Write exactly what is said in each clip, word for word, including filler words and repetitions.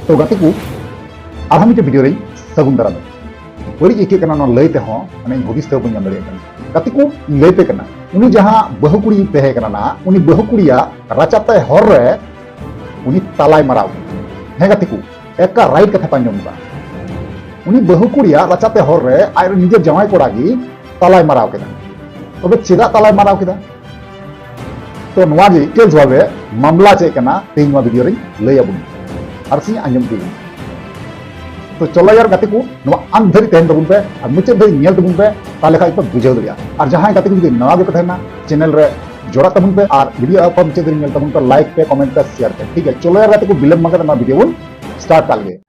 ᱛᱚ ᱜᱟᱛᱮ ᱠᱚ, ᱟᱨᱦᱚᱸ ᱢᱤᱫᱴᱮᱱ ᱵᱷᱤᱰᱤᱭᱳ ᱨᱮᱧ ᱥᱟᱹᱜᱩᱱ ᱫᱟᱨᱟᱢ᱾ ᱵᱟᱹᱲᱤᱡ ᱟᱹᱭᱠᱟᱹᱜ ᱠᱟᱱᱟ ᱱᱚᱣᱟ ᱞᱟᱹᱭ ᱛᱮᱦᱚᱸ, ᱢᱟᱱᱮ ᱤᱧ ᱦᱩᱫᱤᱥ ᱛᱮᱦᱚᱸ ᱵᱟᱹᱧ ᱧᱟᱢ ᱫᱟᱲᱮᱭᱟᱜ ᱠᱟᱱᱟ᱾ ᱜᱟᱛᱮ ᱠᱚ, ᱤᱧ ᱞᱟᱹᱭ ᱯᱮ ᱠᱟᱱᱟ, ᱩᱱᱤ ᱡᱟᱦᱟᱸ ᱵᱟᱹᱦᱩ ᱠᱩᱲᱤ ᱛᱟᱦᱮᱸ ᱠᱟᱱᱟ ᱱᱟ, ᱩᱱᱤ ᱵᱟᱹᱦᱩ ᱠᱩᱲᱤᱭᱟᱜ ᱨᱟᱪᱟᱛᱟᱭ ᱦᱚᱨ ᱨᱮ ᱩᱱᱤ ᱛᱟᱞᱟᱭ ᱢᱟᱨᱟᱣ ᱠᱮᱫᱟ᱾ ᱦᱮᱸ ᱜᱟᱛᱮ ᱠᱚ, ᱮᱠᱟ ᱨᱟᱭᱤᱴ ᱠᱟᱛᱷᱟ ᱯᱮ ᱟᱸᱡᱚᱢ ᱮᱫᱟ᱾ ᱩᱱᱤ ᱵᱟᱹᱦᱩ ᱠᱩᱲᱤᱭᱟᱜ ᱨᱟᱪᱟᱛᱮ ᱦᱚᱨ ᱨᱮ ᱟᱡ ᱨᱮᱱ ᱱᱤᱡᱮᱨ ᱡᱟᱶᱟᱭ ᱠᱚᱲᱟ ᱜᱮ ᱛᱟᱞᱟᱭ ᱢᱟᱨᱟᱣ ᱠᱮᱫᱟ᱾ ᱛᱚᱵᱮ ᱪᱮᱫᱟᱜ ᱛᱟᱞᱟᱭ ᱢᱟᱨᱟᱣ ᱠᱮᱫᱟ? ᱛᱚ ᱱᱚᱣᱟ ᱜᱮ ᱰᱤᱴᱮᱞᱥ ᱵᱷᱟᱵᱮ ᱢᱟᱢᱞᱟ ᱪᱮᱫ ᱠᱟᱱᱟ, ᱛᱮᱦᱮᱧ ᱱᱚᱣᱟ ᱵᱷᱤᱰᱤᱭᱳ ᱨᱤᱧ ᱞᱟᱹᱭ ᱟᱵᱚᱱ ᱟᱨ ᱥᱤᱧ ᱟᱸᱡᱚᱢ ᱤᱫᱤ ᱵᱚᱱ᱾ ᱛᱚ ᱪᱚᱞᱚ ᱭᱟᱨ ᱜᱟᱛᱮ ᱠᱚ, ᱱᱚᱣᱟ ᱟᱱ ᱫᱷᱟᱹᱨᱤᱡ ᱛᱟᱦᱮᱱ ᱛᱟᱵᱚᱱ ᱯᱮ ᱟᱨ ᱢᱩᱪᱟᱹᱫ ᱫᱷᱟᱹᱨᱤᱡ ᱧᱮᱞ ᱛᱟᱵᱚᱱ ᱯᱮ, ᱛᱟᱦᱞᱮ ᱠᱷᱟᱡ ᱯᱮ ᱵᱩᱡᱷᱟᱹᱣ ᱫᱟᱲᱮᱭᱟᱜᱼᱟ᱾ ᱟᱨ ᱡᱟᱦᱟᱸᱭ ᱜᱟᱛᱮ ᱠᱚ ᱡᱩᱫᱤ ᱱᱟᱣᱟ ᱜᱮᱯᱮ ᱛᱟᱦᱮᱱᱟ, ᱪᱮᱱᱮᱞ ᱨᱮ ᱡᱚᱲᱟᱜ ᱛᱟᱵᱚᱱ ᱯᱮ ᱟᱨ ᱵᱷᱤᱰᱤᱭᱳ ᱟᱯᱟ ᱢᱩᱪᱟᱹᱫ ᱫᱷᱟᱹᱨᱤᱡ ᱧᱮᱞ ᱛᱟᱵᱚᱱ ᱯᱮ, ᱞᱟᱭᱤᱠ ᱯᱮ, ᱠᱚᱢᱮᱱᱴ ᱯᱮ, ᱥᱮᱭᱟᱨ ᱯᱮ᱾ ᱴᱷᱤᱠ ᱜᱮᱭᱟ, ᱪᱚᱞᱚ ᱭᱟᱨ ᱜᱟᱛᱮ ᱠᱚ, ᱵᱤᱞᱚᱢ ᱵᱟᱝ ᱠᱟᱛᱮ ᱱᱚᱣᱟ ᱵᱷᱤᱰᱤᱭᱳ ᱵᱚᱱ ᱥᱴᱟᱨᱴ ᱠᱟᱜ ᱞᱮᱜᱮ᱾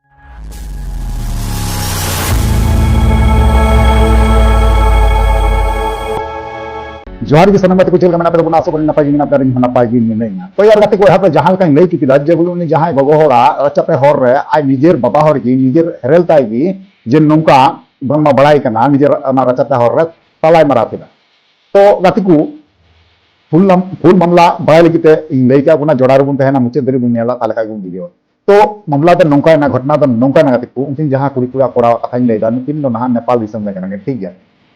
ᱡᱚᱦᱟᱨ ᱜᱮ ᱥᱟᱱᱟᱢ ᱜᱟᱛᱮ ᱠᱚ, ᱪᱮᱫ ᱞᱮᱠᱟ ᱢᱮᱱᱟᱜ ᱯᱮ ᱛᱟᱵᱚᱱᱟ? ᱟᱥᱚᱜ ᱠᱟᱹᱱᱟᱹᱧ ᱱᱟᱯᱟᱭ ᱜᱮ ᱢᱮᱱᱟᱜ ᱯᱮᱭᱟ, ᱤᱧ ᱦᱚᱸ ᱱᱟᱯᱟᱭ ᱜᱮ ᱢᱤᱱᱟᱹᱧᱟ᱾ ᱛᱚ ᱭᱟᱨ ᱜᱟᱛᱮ ᱠᱚ, ᱮᱦᱚᱵ ᱨᱮ ᱡᱟᱦᱟᱸ ᱞᱮᱠᱟᱧ ᱞᱟᱹᱭ ᱦᱚᱪᱚ ᱠᱮᱫᱟ ᱡᱮ ᱵᱚᱞᱮ ᱩᱱᱤ ᱡᱟᱦᱟᱸᱭ ᱜᱚᱜᱚ ᱦᱚᱲᱟᱜ ᱨᱟᱪᱟᱛᱮ ᱦᱚᱨ ᱨᱮ ᱟᱡ ᱱᱤᱡᱮᱨ ᱵᱟᱵᱟ ᱦᱚᱲ ᱜᱮ, ᱱᱤᱡᱮᱨ ᱦᱮᱨᱮᱞ ᱛᱟᱭ ᱜᱮ, ᱡᱮ ᱱᱚᱝᱠᱟ ᱵᱟᱝᱢᱟ ᱵᱟᱲᱟᱭ ᱠᱟᱱᱟ, ᱱᱤᱡᱮᱨ ᱚᱱᱟ ᱨᱟᱪᱟᱛᱮ ᱦᱚᱨ ᱨᱮ ᱛᱟᱞᱟᱭ ᱢᱟᱨᱟᱣ ᱠᱮᱫᱟ᱾ ᱛᱚ ᱜᱟᱛᱮ ᱠᱚ, ᱯᱷᱩᱞ ᱱᱟᱢ-, ᱯᱷᱩᱞ ᱢᱟᱢᱞᱟ ᱵᱟᱲᱟᱭ ᱞᱟᱹᱜᱤᱫ ᱛᱮ ᱤᱧ ᱞᱟᱹᱭ ᱠᱟᱜ ᱵᱚᱱᱟ, ᱡᱚᱲᱟᱣ ᱨᱮᱵᱚᱱ ᱛᱟᱦᱮᱱᱟ, ᱢᱩᱪᱟᱹᱫ ᱫᱷᱟᱹᱨᱤᱡ ᱵᱚᱱ ᱧᱮᱞᱟ, ᱛᱟᱦᱞᱮ ᱠᱷᱟᱡ ᱵᱚᱱ ᱵᱩᱡᱷᱟᱹᱣᱟ᱾ ᱛᱚ ᱢᱟᱢᱞᱟ ᱫᱚ ᱱᱚᱝᱠᱟᱭᱮᱱᱟ, ᱜᱷᱚᱴᱚᱱᱟ ᱫᱚ ᱱᱚᱝᱠᱟᱭᱮᱱᱟ ᱜᱟᱛᱮ ᱠᱚ, ᱩᱱᱠᱤᱱ ᱡᱟᱦᱟᱸ ᱠᱩᱲᱤ ᱠᱚᱲᱟ ᱠᱚᱲᱟᱣᱟᱜ ᱠᱟᱛᱷᱟᱧ ᱞᱟᱹᱭᱫᱟ, ᱱᱩᱠᱤᱱ ᱫᱚ ᱱᱟᱦᱟᱜ ᱱᱮᱯᱟᱞ ᱫᱤᱥᱚᱢ ᱨᱮ ᱠᱟᱱᱟ ᱠᱤᱱ, ᱴᱷᱤᱠ ᱜᱮᱭᱟ᱾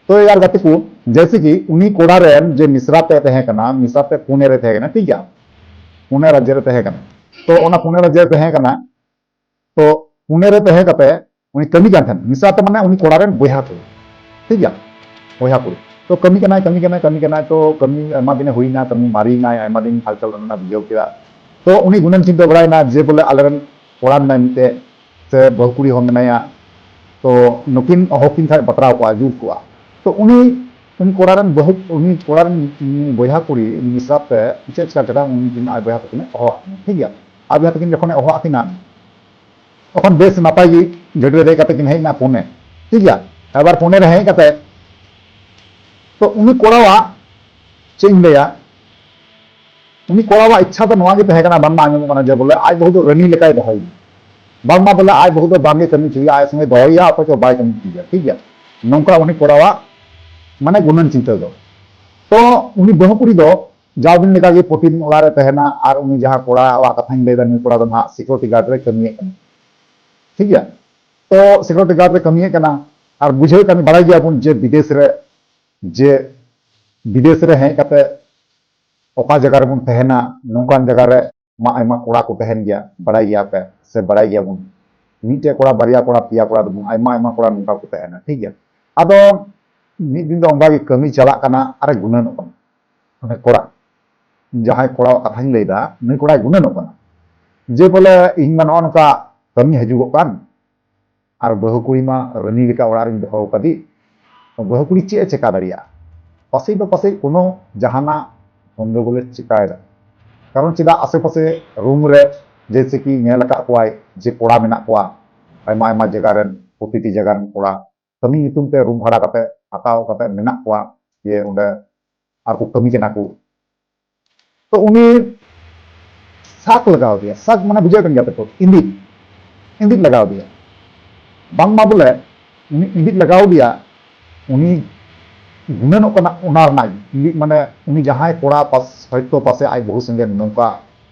ᱛᱚ ᱭᱟᱨ ᱜᱟᱛᱮ ᱠᱚ, ᱡᱮᱭᱥᱮ ᱠᱤ ᱩᱱᱤ ᱠᱚᱲᱟ ᱨᱮᱱ ᱡᱮ ᱢᱤᱥᱨᱟ ᱛᱮ ᱛᱟᱦᱮᱸ ᱠᱟᱱᱟ, ᱢᱤᱥᱨᱟ ᱛᱮ ᱯᱩᱱᱮ ᱨᱮ ᱛᱟᱦᱮᱸ ᱠᱟᱱᱟ, ᱴᱷᱤᱠ ᱜᱮᱭᱟ, ᱯᱩᱱᱮ ᱨᱟᱡᱽᱡᱚ ᱨᱮ ᱛᱟᱦᱮᱸ ᱠᱟᱱᱟ᱾ ᱛᱚ ᱚᱱᱟ ᱯᱩᱱᱮ ᱨᱟᱡᱽᱡᱚ ᱨᱮ ᱛᱟᱦᱮᱸ ᱠᱟᱱᱟ, ᱛᱚ ᱯᱩᱱᱮ ᱨᱮ ᱛᱟᱦᱮᱸ ᱠᱟᱛᱮ ᱩᱱᱤ ᱠᱟᱹᱢᱤ ᱠᱟᱱ ᱛᱟᱦᱮᱸᱱ, ᱢᱤᱥᱨᱟ ᱛᱮ ᱢᱟᱱᱮ ᱩᱱᱤ ᱠᱚᱲᱟ ᱨᱮᱱ ᱵᱚᱭᱦᱟ ᱠᱩᱲᱤ, ᱴᱷᱤᱠ ᱜᱮᱭᱟ, ᱵᱚᱭᱦᱟ ᱠᱩᱲᱤ᱾ ᱛᱚ ᱠᱟᱹᱢᱤ ᱠᱟᱱᱟᱭ, ᱠᱟᱹᱢᱤ ᱠᱟᱱᱟᱭ, ᱠᱟᱹᱢᱤ ᱠᱟᱱᱟᱭ, ᱛᱚ ᱠᱟᱹᱢᱤ ᱟᱭᱢᱟ ᱫᱤᱱᱮ ᱦᱩᱭᱱᱟ, ᱠᱟᱹᱢᱤ ᱢᱟᱨᱤᱭᱮᱱᱟᱭ, ᱟᱭᱢᱟ ᱫᱤᱱ ᱦᱟᱞᱪᱟᱞ ᱨᱮᱱᱟᱜ ᱵᱩᱡᱷᱟᱹᱣ ᱠᱮᱫᱟ᱾ ᱛᱚ ᱩᱱᱤ ᱜᱩᱱᱟᱹᱱ ᱪᱤᱱᱛᱟᱹ ᱵᱟᱲᱟᱭᱮᱱᱟ ᱡᱮ ᱵᱚᱞᱮ ᱟᱞᱮᱨᱮᱱ ᱠᱚᱲᱟ ᱢᱮᱱᱟᱭ ᱢᱤᱫᱴᱮᱡ, ᱥᱮ ᱵᱟᱹᱦᱩ ᱠᱩᱲᱤ ᱦᱚᱸ ᱢᱮᱱᱟᱭᱟ, ᱛᱚ ᱱᱩᱠᱤᱱ ᱦᱚᱦᱚ ᱠᱤᱱ ᱠᱷᱟᱡ ᱵᱟᱛᱨᱟᱣ ᱠᱚᱜᱼᱟ, ᱡᱩᱛ ᱠᱚᱜᱼᱟ᱾ ᱛᱚ ᱩᱱᱤ, ᱩᱱᱤ ᱠᱚᱲᱟ ᱨᱮᱱ ᱵᱟᱹᱦᱩ, ᱩᱱᱤ ᱠᱚᱲᱟ ᱨᱮᱱ ᱵᱚᱭᱦᱟ ᱠᱩᱲᱤ ᱩᱱᱤ ᱢᱤᱥᱨᱟ ᱛᱮ ᱪᱮᱫ ᱪᱮᱠᱟ ᱠᱮᱫᱟ, ᱩᱱᱤ ᱟᱡ ᱵᱚᱭᱦᱟ ᱛᱟᱹᱠᱤᱱᱮ ᱦᱚᱦᱚ ᱟᱫ ᱠᱤᱱᱟ, ᱴᱷᱤᱠ ᱜᱮᱭᱟ᱾ ᱟᱡ ᱵᱚᱭᱦᱟ ᱛᱟᱹᱠᱤᱱ ᱡᱚᱠᱷᱚᱱᱮ ᱦᱚᱦᱚ ᱟᱫ ᱠᱤᱱᱟ, ᱛᱚᱠᱷᱚᱱ ᱵᱮᱥ ᱱᱟᱯᱟᱭ ᱜᱮ ᱜᱟᱹᱰᱤ ᱨᱮ ᱫᱮᱡ ᱠᱟᱛᱮ ᱠᱤᱱ ᱦᱮᱡ ᱮᱱᱟ ᱯᱩᱱᱮ, ᱴᱷᱤᱠ ᱜᱮᱭᱟ᱾ ᱮᱵᱟᱨ ᱯᱩᱱᱮ ᱨᱮ ᱦᱮᱡ ᱠᱟᱛᱮ, ᱛᱚ ᱩᱱᱤ ᱠᱚᱲᱟᱣᱟᱜ ᱪᱮᱫ ᱤᱧ ᱞᱟᱹᱭᱟ, ᱩᱱᱤ ᱠᱚᱲᱟᱣᱟᱜ ᱤᱪᱪᱷᱟ ᱫᱚ ᱱᱚᱣᱟ ᱜᱮ ᱛᱟᱦᱮᱸ ᱠᱟᱱᱟ, ᱵᱟᱝᱢᱟ ᱟᱸᱡᱚᱢᱚᱜ ᱠᱟᱱᱟ ᱡᱮ ᱵᱚᱞᱮ ᱟᱡ ᱵᱟᱹᱦᱩ ᱫᱚ ᱨᱟᱹᱱᱤ ᱞᱮᱠᱟᱭ ᱫᱚᱦᱚᱭᱮᱭᱟ, ᱵᱟᱝᱢᱟ ᱵᱚᱞᱮ ᱟᱡ ᱵᱟᱹᱦᱩ ᱫᱚ ᱵᱟᱝᱜᱮ ᱠᱟᱹᱢᱤ ᱦᱚᱪᱚᱭᱮᱭᱟ, ᱟᱡ ᱥᱚᱸᱜᱮ ᱫᱚᱦᱚᱭᱮᱭᱟ, ᱚᱛᱷᱚᱪᱚ ᱵᱟᱭ ᱠᱟᱹᱢᱤ ᱦᱚᱪᱚᱭᱮᱭᱟ, ᱴᱷᱤᱠ ᱜᱮᱭᱟ᱾ ᱱᱚᱝᱠᱟ ᱩᱱᱤ ᱠᱚᱲᱟᱣᱟᱜ ᱢᱟᱱᱮ ᱜᱩᱱᱟᱹᱱ ᱪᱤᱱᱛᱟᱹ ᱫᱚ᱾ ᱛᱚ ᱩᱱᱤ ᱵᱟᱹᱦᱩ ᱠᱩᱲᱤ ᱫᱚ ᱡᱟᱣ ᱫᱤᱱ ᱞᱮᱠᱟᱜᱮ ᱯᱨᱚᱛᱤᱫᱤᱱ ᱚᱲᱟᱜ ᱨᱮ ᱛᱟᱦᱮᱱᱟ, ᱟᱨ ᱩᱱᱤ ᱡᱟᱦᱟᱸ ᱠᱚᱲᱟᱣᱟᱜ ᱠᱟᱛᱷᱟᱧ ᱞᱟᱹᱭᱫᱟ, ᱱᱩᱭ ᱠᱚᱲᱟ ᱫᱚ ᱱᱟᱦᱟᱜ ᱥᱤᱠᱩᱨᱤᱴᱤ ᱜᱟᱨᱰ ᱨᱮ ᱠᱟᱹᱢᱤᱭᱮᱫ ᱠᱟᱱᱟ᱾ ᱴᱷᱤᱠ ᱜᱮᱭᱟ? ᱛᱚ ᱥᱤᱠᱩᱨᱤᱴᱤ ᱜᱟᱨᱰ ᱨᱮ ᱠᱟᱹᱢᱤᱭᱮᱫ ᱠᱟᱱᱟ, ᱟᱨ ᱵᱩᱡᱷᱟᱹᱣ ᱠᱟᱱ, ᱵᱟᱲᱟᱭ ᱜᱮᱭᱟᱵᱚᱱ ᱡᱮ ᱵᱤᱫᱮᱥ ᱨᱮ, ᱡᱮ ᱵᱤᱫᱮᱥ ᱨᱮ ᱦᱮᱡ ᱠᱟᱛᱮ ᱚᱠᱟ ᱡᱟᱭᱜᱟ ᱨᱮᱵᱚᱱ ᱛᱟᱦᱮᱱᱟ, ᱱᱚᱝᱠᱟᱱ ᱡᱟᱭᱜᱟ ᱨᱮ ᱢᱟ ᱟᱭᱢᱟ ᱠᱚᱲᱟ ᱠᱚ ᱛᱟᱦᱮᱱ ᱜᱮᱭᱟ, ᱵᱟᱲᱟᱭ ᱜᱮᱭᱟ ᱯᱮ ᱥᱮ ᱵᱟᱲᱟᱭ ᱜᱮᱭᱟᱵᱚᱱ, ᱢᱤᱫᱴᱮᱡ ᱠᱚᱲᱟ, ᱵᱟᱨᱭᱟ ᱠᱚᱲᱟ, ᱯᱮᱭᱟ ᱠᱚᱲᱟ ᱫᱚ ᱵᱟᱝ, ᱟᱭᱢᱟ ᱟᱭᱢᱟ ᱠᱚᱲᱟ ᱱᱚᱝᱠᱟ ᱠᱚ ᱛᱟᱦᱮᱱᱟ, ᱴᱷᱤᱠ ᱜᱮᱭᱟ? ᱟᱫᱚ ᱢᱤᱫ ᱫᱤᱱ ᱫᱚ ᱚᱱᱠᱟ ᱜᱮ ᱠᱟᱹᱢᱤ ᱪᱟᱞᱟᱜ ᱠᱟᱱᱟ, ᱟᱨᱮ ᱜᱩᱱᱟᱹᱱᱚᱜ ᱠᱟᱱᱟ, ᱢᱟᱱᱮ ᱠᱚᱲᱟ, ᱡᱟᱦᱟᱸᱭ ᱠᱚᱲᱟᱣᱟᱜ ᱠᱟᱛᱷᱟᱧ ᱞᱟᱹᱭᱫᱟ, ᱱᱩᱭ ᱠᱚᱲᱟᱭ ᱜᱩᱱᱟᱹᱱᱚᱜ ᱠᱟᱱᱟ ᱡᱮ ᱵᱚᱞᱮ ᱤᱧ ᱢᱟ ᱱᱚᱜᱼᱚ ᱱᱚᱝᱠᱟ ᱠᱟᱹᱢᱤ ᱦᱤᱡᱩᱜᱚᱜ ᱠᱟᱱ, ᱟᱨ ᱵᱟᱹᱦᱩ ᱠᱩᱲᱤ ᱢᱟ ᱨᱟᱹᱱᱤ ᱞᱮᱠᱟ ᱚᱲᱟᱜ ᱨᱤᱧ ᱫᱚᱦᱚ ᱟᱠᱟᱫᱮ, ᱵᱟᱹᱦᱩ ᱠᱩᱲᱤ ᱪᱮᱫ ᱮ ᱪᱮᱠᱟ ᱫᱟᱲᱮᱭᱟᱜᱼᱟ? ᱯᱟᱥᱮᱡ ᱫᱚ ᱯᱟᱥᱮᱡ ᱠᱳᱱᱳ ᱡᱟᱦᱟᱱᱟᱜ ᱜᱚᱱᱰᱚᱜᱳᱞᱮ ᱪᱮᱠᱟᱭᱮᱫᱟ᱾ ᱠᱟᱨᱚᱱ ᱪᱮᱫᱟᱜ, ᱟᱥᱮ ᱯᱟᱥᱮ ᱨᱩᱢ ᱨᱮ ᱡᱮᱭᱥᱮ ᱠᱤ ᱧᱮᱞ ᱟᱠᱟᱫ ᱠᱚᱣᱟᱭ ᱡᱮ ᱠᱚᱲᱟ ᱢᱮᱱᱟᱜ ᱠᱚᱣᱟ, ᱟᱭᱢᱟ ᱟᱭᱢᱟ ᱡᱟᱭᱜᱟ ᱨᱮᱱ, ᱯᱨᱚᱛᱤᱴᱤ ᱡᱟᱭᱜᱟ ᱨᱮᱱ ᱠᱚᱲᱟ ᱠᱟᱹᱢᱤ ᱧᱩᱛᱩᱢ ᱛᱮ ᱨᱩᱢ ᱵᱷᱟᱲᱟ ᱠᱟᱛᱮ, ᱦᱟᱛᱟᱣ ᱠᱟᱛᱮ ᱢᱮᱱᱟᱜ ᱠᱚᱣᱟ, ᱡᱮ ᱚᱸᱰᱮ ᱟᱨ ᱠᱚ ᱠᱟᱹᱢᱤ ᱠᱟᱱᱟ ᱠᱚ᱾ ᱛᱚ ᱩᱱᱤ ᱥᱟᱠ ᱞᱟᱜᱟᱣ ᱫᱮᱭᱟ, ᱥᱟᱠ ᱢᱟᱱᱮ ᱵᱩᱡᱷᱟᱹᱣ ᱠᱟᱱ ᱜᱮᱭᱟ ᱯᱮ ᱛᱚ, ᱤᱸᱫᱤᱡ, ᱤᱸᱫᱤᱡ ᱞᱟᱜᱟᱣ ᱫᱮᱭᱟ᱾ ᱵᱟᱝᱢᱟ ᱵᱚᱞᱮ ᱩᱱᱤ ᱤᱸᱫᱤᱡ ᱞᱟᱜᱟᱣ ᱫᱮᱭᱟ, ᱩᱱᱤ ᱜᱩᱱᱟᱹᱱᱚᱜ ᱠᱟᱱᱟ ᱚᱱᱟ ᱨᱮᱱᱟᱜ ᱜᱮ᱾ ᱤᱸᱫᱤᱡ ᱢᱟᱱᱮ ᱩᱱᱤ ᱡᱟᱦᱟᱸᱭ ᱠᱚᱲᱟ ᱯᱟᱥ-, ᱦᱚᱭᱛᱳ ᱯᱟᱥᱮ ᱟᱡ ᱵᱟᱹᱦᱩ ᱥᱚᱸᱜᱮ ᱱᱚᱝᱠᱟ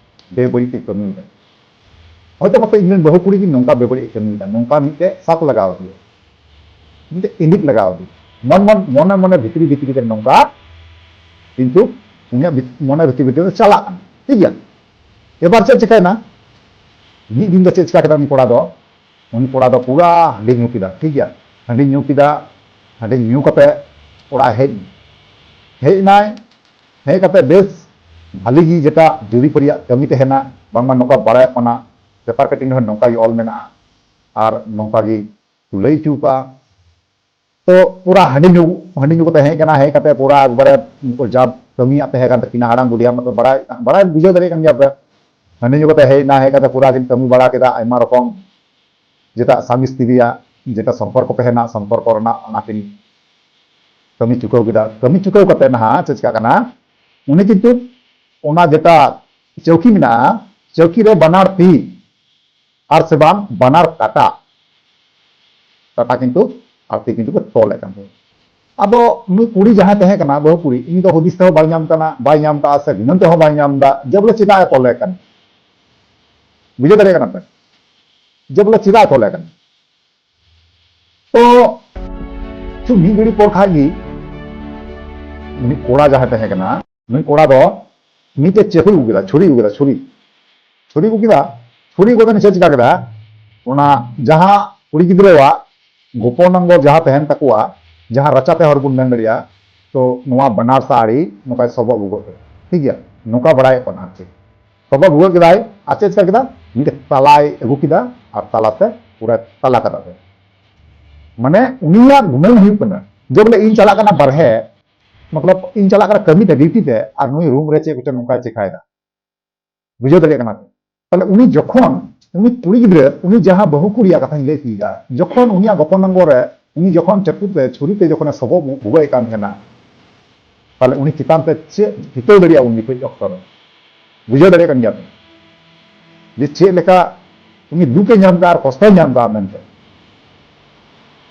ᱵᱮᱵᱟᱹᱲᱤᱡ ᱮ ᱠᱟᱹᱢᱤᱭᱮᱫᱟ, ᱦᱚᱭᱛᱳ ᱯᱟᱥᱮ ᱤᱧ ᱨᱮᱱ ᱵᱟᱹᱦᱩ ᱠᱩᱲᱤ ᱜᱮ ᱱᱚᱝᱠᱟ ᱵᱮᱵᱟᱹᱲᱤᱡ ᱮ ᱠᱟᱹᱢᱤᱭᱮᱫᱟ, ᱱᱚᱝᱠᱟ ᱢᱤᱫᱴᱮᱡ ᱥᱟᱠ ᱞᱟᱜᱟᱣ ᱫᱮᱭᱟ, ᱢᱤᱫᱴᱮᱡ ᱤᱸᱫᱤᱡ ᱞᱟᱜᱟᱣ ᱫᱮᱭᱟ, ᱢᱚᱱ ᱢᱚᱱ, ᱢᱚᱱᱮ ᱢᱚᱱᱮ ᱵᱷᱤᱛᱨᱤ ᱵᱷᱤᱛᱨᱤ ᱨᱮ ᱱᱚᱝᱠᱟ, ᱠᱤᱱᱛᱩ ᱩᱱᱤᱭᱟᱜ ᱵᱷᱤᱛ-, ᱢᱚᱱᱮ ᱵᱷᱤᱛᱨᱤ ᱵᱷᱤᱛᱨᱤ ᱨᱮ ᱪᱟᱞᱟᱜ ᱠᱟᱱᱟ, ᱴᱷᱤᱠ ᱜᱮᱭᱟ? ᱮᱵᱟᱨ ᱪᱮᱫ ᱪᱤᱠᱟᱹᱭᱮᱱᱟ? ᱢᱤᱫ ᱫᱤᱱ ᱫᱚ ᱪᱮᱫ ᱪᱤᱠᱟ ᱠᱮᱫᱟ ᱩᱱᱤ ᱠᱚᱲᱟ ᱫᱚ? ᱩᱱᱤ ᱠᱚᱲᱟ ᱫᱚ ᱯᱩᱨᱟ ᱦᱟᱺᱰᱤ ᱧᱩ ᱠᱮᱫᱟ, ᱴᱷᱤᱠ ᱜᱮᱭᱟ? ᱦᱟᱺᱰᱤ ᱧᱩ ᱠᱮᱫᱟ, ᱦᱟᱺᱰᱤ ᱧᱩ ᱠᱟᱛᱮ ᱚᱲᱟᱜ ᱦᱮᱡ ᱮᱱᱟ᱾ ᱦᱮᱡ ᱮᱱᱟᱭ, ᱦᱮᱡ ᱠᱟᱛᱮ ᱵᱮᱥ ᱵᱷᱟᱞᱤ ᱜᱮ ᱡᱮᱴᱟ ᱡᱩᱨᱤᱯᱟᱹᱨᱤᱭᱟᱜ ᱠᱟᱹᱢᱤ ᱛᱟᱦᱮᱱᱟ, ᱵᱟᱝᱢᱟ ᱱᱚᱝᱠᱟ ᱵᱟᱲᱟᱭᱚᱜ ᱠᱟᱱᱟ, ᱯᱮᱯᱟᱨ ᱠᱟᱴᱤᱝ ᱨᱮᱦᱚᱸ ᱱᱚᱝᱠᱟ ᱜᱮ ᱚᱞ ᱢᱮᱱᱟᱜᱼᱟ, ᱟᱨ ᱱᱚᱝᱠᱟ ᱜᱮ ᱠᱚ ᱞᱟᱹᱭ ᱦᱚᱪᱚ ᱠᱟᱜᱼᱟ᱾ ᱛᱚ ᱯᱩᱨᱟ ᱦᱟᱺᱰᱤ ᱧᱩ, ᱦᱟᱺᱰᱤ ᱧᱩ ᱠᱟᱛᱮ ᱦᱮᱡ ᱠᱟᱱᱟ, ᱦᱮᱡ ᱠᱟᱛᱮ ᱯᱩᱨᱟ ᱮᱠᱵᱟᱨᱮ ᱩᱱᱠᱩ ᱡᱟ ᱠᱟᱹᱢᱤᱭᱟᱜ ᱛᱟᱦᱮᱸ ᱠᱟᱱ ᱛᱟᱹᱠᱤᱱᱟ, ᱦᱟᱲᱟᱢ ᱵᱩᱰᱷᱤᱭᱟᱜ ᱢᱚᱛᱚ ᱵᱟᱲᱟᱭ, ᱵᱟᱲᱟᱭ ᱵᱩᱡᱷᱟᱹᱣ ᱫᱟᱲᱮᱭᱟᱜ ᱠᱟᱱ ᱜᱮᱭᱟ ᱯᱮ᱾ ᱦᱟᱺᱰᱤ ᱧᱩ ᱠᱟᱛᱮ ᱦᱮᱡ ᱮᱱᱟ, ᱦᱮᱡ ᱠᱟᱛᱮ ᱯᱩᱨᱟ ᱠᱤᱱ ᱠᱟᱹᱢᱤ ᱵᱟᱲᱟ ᱠᱮᱫᱟ, ᱟᱭᱢᱟ ᱨᱚᱠᱚᱢ ᱡᱮᱴᱟ ᱥᱟᱢᱤ ᱥᱛᱨᱤᱭᱟᱜ ᱡᱮᱴᱟ ᱥᱚᱢᱯᱚᱨᱠᱚ ᱛᱟᱦᱮᱱᱟ, ᱥᱚᱢᱯᱚᱨᱠᱚ ᱨᱮᱱᱟᱜ ᱚᱱᱟ ᱠᱤᱱ ᱠᱟᱹᱢᱤ ᱪᱩᱠᱟᱹᱣ ᱠᱮᱫᱟ᱾ ᱠᱟᱹᱢᱤ ᱪᱩᱠᱟᱹᱣ ᱠᱟᱛᱮ ᱱᱟᱦᱟᱜ ᱪᱮᱫ ᱪᱤᱠᱟᱜ ᱠᱟᱱᱟ, ᱩᱱᱤ ᱠᱤᱱᱛᱩ ᱚᱱᱟ ᱡᱮᱴᱟ ᱪᱟᱹᱣᱠᱤ ᱢᱮᱱᱟᱜᱼᱟ, ᱪᱟᱹᱣᱠᱤ ᱨᱮ ᱵᱟᱱᱟᱨ ᱛᱤ ᱟᱨ ᱥᱮ ᱵᱟᱝ ᱵᱟᱱᱟᱨ ᱠᱟᱴᱟ, ᱠᱟᱴᱟ ᱠᱤᱱᱛᱩ ᱟᱨ ᱛᱤ ᱠᱤᱱᱛᱩ ᱠᱚ ᱛᱚᱞᱮᱫ ᱠᱟᱱ ᱛᱟᱦᱮᱸᱫ᱾ ᱟᱫᱚ ᱩᱱᱤ ᱠᱩᱲᱤ ᱡᱟᱦᱟᱸᱭ ᱛᱟᱦᱮᱸ ᱠᱟᱱᱟ, ᱵᱟᱹᱦᱩ ᱠᱩᱲᱤ, ᱩᱱᱤ ᱫᱚ ᱦᱩᱫᱤᱥ ᱛᱮᱦᱚᱸ ᱵᱟᱭ ᱧᱟᱢ ᱠᱟᱱᱟ, ᱵᱟᱭ ᱧᱟᱢ ᱠᱟᱜᱼᱟ, ᱥᱮ ᱜᱩᱱᱟᱹᱱ ᱛᱮᱦᱚᱸ ᱵᱟᱭ ᱧᱟᱢ ᱮᱫᱟ ᱡᱮ ᱵᱚᱞᱮ ᱪᱮᱫᱟᱜ ᱮ ᱛᱚᱞᱮ ᱠᱟᱱᱟ᱾ ᱵᱩᱡᱷᱟᱹᱣ ᱫᱟᱲᱮᱭᱟᱜ ᱠᱟᱱᱟ ᱯᱮ? ᱡᱮ ᱵᱚᱞᱮ ᱪᱮᱫᱟᱜ ᱛᱚᱞᱮ ᱠᱟᱱᱟ᱾ ᱛᱚ ᱠᱤᱪᱷᱩ ᱢᱤᱫ ᱜᱷᱟᱹᱲᱤ ᱯᱚᱨ ᱠᱷᱟᱡ ᱜᱮ ᱩᱱᱤ ᱠᱚᱲᱟ ᱡᱟᱦᱟᱸᱭ ᱛᱟᱦᱮᱸ ᱠᱟᱱᱟ, ᱱᱩᱭ ᱠᱚᱲᱟ ᱫᱚ ᱢᱤᱫᱴᱮᱡ ᱪᱟᱹᱠᱩ ᱟᱹᱜᱩ ᱠᱮᱫᱟ, ᱪᱷᱩᱨᱤ ᱟᱹᱜᱩ ᱠᱮᱫᱟ, ᱪᱷᱩᱨᱤ᱾ ᱪᱷᱩᱨᱤ ᱟᱹᱜᱩ ᱠᱮᱫᱟ᱾ ᱪᱷᱩᱨᱤ ᱟᱹᱜᱩ ᱠᱟᱛᱮ ᱪᱮᱫ ᱪᱤᱠᱟ ᱠᱮᱫᱟ? ᱚᱱᱟ ᱡᱟᱦᱟᱸ ᱠᱩᱲᱤ ᱜᱤᱫᱽᱨᱟᱹᱣᱟᱜ ᱜᱳᱯᱚᱱ ᱱᱚᱢᱵᱚᱨ ᱡᱟᱦᱟᱸ ᱛᱟᱦᱮᱱ ᱛᱟᱠᱚᱣᱟ, ᱡᱟᱦᱟᱸ ᱨᱟᱪᱟ ᱛᱮ ᱦᱚᱲ ᱵᱚᱱ ᱢᱮᱱ ᱫᱟᱲᱮᱭᱟᱜᱼᱟ, ᱛᱚ ᱱᱚᱣᱟ ᱵᱟᱱᱟᱨ ᱥᱟ ᱟᱲᱮ ᱱᱚᱝᱠᱟᱭ ᱥᱚᱵᱚᱜ ᱵᱷᱩᱜᱟᱹᱜ ᱠᱮᱫᱟ᱾ ᱴᱷᱤᱠ ᱜᱮᱭᱟ, ᱱᱚᱝᱠᱟ ᱵᱟᱲᱟᱭᱚᱜ ᱠᱟᱱᱟ ᱟᱨ ᱪᱮᱫ᱾ ᱥᱚᱵᱚᱜ ᱵᱷᱩᱜᱟᱹᱜ ᱠᱮᱫᱟᱭ ᱟᱨ ᱪᱮᱫ ᱪᱤᱠᱟ ᱠᱮᱫᱟ? ᱢᱤᱫᱴᱮᱡ ᱛᱟᱞᱟᱭ ᱟᱹᱜᱩ ᱠᱮᱫᱟ ᱟᱨ ᱛᱟᱞᱟᱛᱮ ᱯᱩᱨᱟᱹ ᱛᱟᱞᱟ ᱠᱟᱫᱟ ᱯᱮ᱾ ᱢᱟᱱᱮ ᱩᱱᱤᱭᱟᱜ ᱜᱩᱱᱟᱹᱱ ᱦᱩᱭᱩᱜ ᱠᱟᱱᱟ ᱡᱮ ᱵᱚᱞᱮ ᱤᱧ ᱪᱟᱞᱟᱜ ᱠᱟᱱᱟ ᱵᱟᱨᱦᱮ, ᱢᱚᱛᱞᱚᱵ ᱤᱧ ᱪᱟᱞᱟᱜ ᱠᱟᱱᱟ ᱠᱟᱹᱢᱤ ᱛᱮ, ᱰᱤᱭᱩᱴᱤ ᱛᱮ, ᱟᱨ ᱱᱩᱭ ᱨᱩᱢ ᱨᱮ ᱪᱮᱫ ᱠᱚᱪᱚ ᱱᱚᱝᱠᱟᱭ ᱪᱮᱠᱟᱭᱮᱫᱟ᱾ ᱵᱩᱡᱷᱟᱹᱣ ᱫᱟᱲᱮᱭᱟᱜ ᱠᱟᱱᱟ ᱯᱮ? ᱛᱟᱦᱞᱮ ᱩᱱᱤ ᱡᱚᱠᱷᱚᱱ, ᱩᱱᱤ ᱠᱩᱲᱤ ᱜᱤᱫᱽᱨᱟᱹ, ᱩᱱᱤ ᱡᱟᱦᱟᱸ ᱵᱟᱹᱦᱩ ᱠᱩᱲᱤᱭᱟᱜ ᱠᱟᱛᱷᱟᱧ ᱞᱟᱹᱭ ᱦᱚᱪᱚᱭᱮᱫᱟ, ᱡᱚᱠᱷᱚᱱ ᱩᱱᱤᱭᱟᱜ ᱜᱳᱯᱚᱱ ᱱᱚᱢᱵᱚᱨ ᱨᱮ ᱩᱱᱤ ᱡᱚᱠᱷᱚᱱ ᱪᱟᱹᱠᱩ ᱛᱮ, ᱪᱷᱩᱨᱤ ᱛᱮ ᱡᱚᱠᱷᱚᱱᱮ ᱥᱚᱵᱚᱜ ᱵᱷᱩᱜᱟᱹᱜ ᱮᱫ ᱠᱟᱱ ᱛᱟᱦᱮᱱᱟ, ᱛᱟᱦᱞᱮ ᱩᱱᱤ ᱪᱮᱛᱟᱱ ᱛᱮ ᱪᱮᱫ ᱪᱤᱛᱟᱹᱣ ᱫᱟᱲᱮᱭᱟᱜᱼᱟ ᱩᱱ ᱡᱚᱠᱷᱚᱡ ᱚᱠᱛᱚ ᱨᱮ? ᱵᱩᱡᱷᱟᱹᱣ ᱫᱟᱲᱮᱭᱟᱜ ᱠᱟᱱ ᱜᱮᱭᱟ ᱯᱮ ᱡᱮ ᱪᱮᱫ ᱞᱮᱠᱟ ᱩᱱᱤ ᱫᱩᱠ ᱮ ᱧᱟᱢ ᱮᱫᱟ ᱟᱨ ᱠᱚᱥᱴᱚᱭ ᱧᱟᱢ ᱮᱫᱟ ᱢᱮᱱᱛᱮ᱾